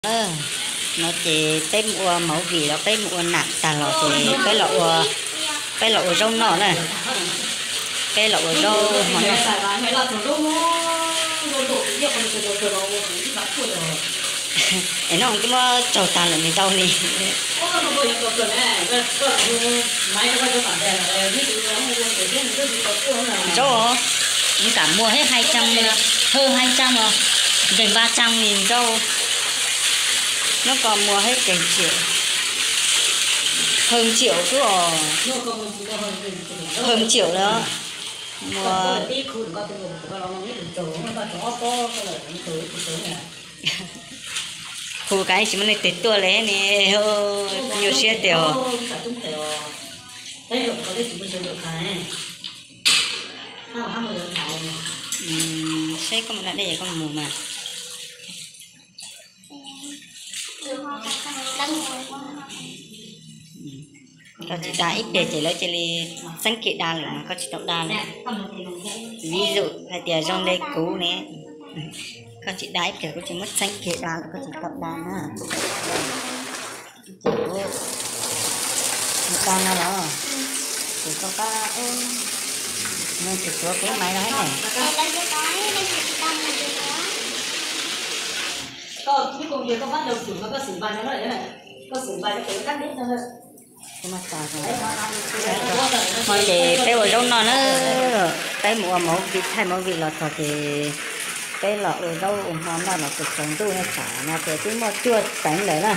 Hnub no ces peb mus ua movie los peb mus ua nam tag los ces peb los ua, peb los ua zaub noj na. Peb los ua zaub hmo noj. Es no twb muab tsaug tag lawm nws ntau li. Zaub os, yus kam muag hib hais tsaa, hawj hais tsaa os, npeeg npaj tsaa li zaub. Nyob ko muag hib keeg tsiam, hawj tsiam xwb os, hawj tsiam lawm. Muag khu kav tsis muaj neeg twg tuaj li ne, nyuaj siab tiag. Saib koj mus da dej es koj mus mas. Koj tsis da ib pliag ces lawv cia li txeeb kiag da lawm mas koj tsis tau da lawm. Ví dụ hais tias zoo li kuv ne, koj tsis da ib pliag kuv tsis muab txeeb kiag da lawm koj tsis tau da na. Ces kuv mus da no los, ces koj pab, nws tsis tuav kuv lub maiv no ne. Hmo ces peb ua zaub noj na, peb mus ua movie, thaij movie los txog ces peb los ua zaub ua hmo noj los txog tsaus ntuj ne, tsam no ces twb muaj cuaj teev lawm na,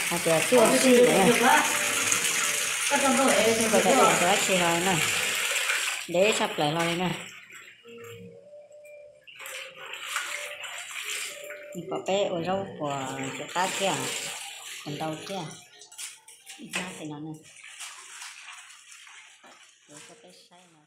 hais tias cuaj sij lawm na. Koj dab tsi hlo na, ntev tshaj plaws hlo li na. Pom peb ua zaub puas tsis qab thiab, puas ntau thiab. Ib hnab tes no na, kuv coj peb saib no.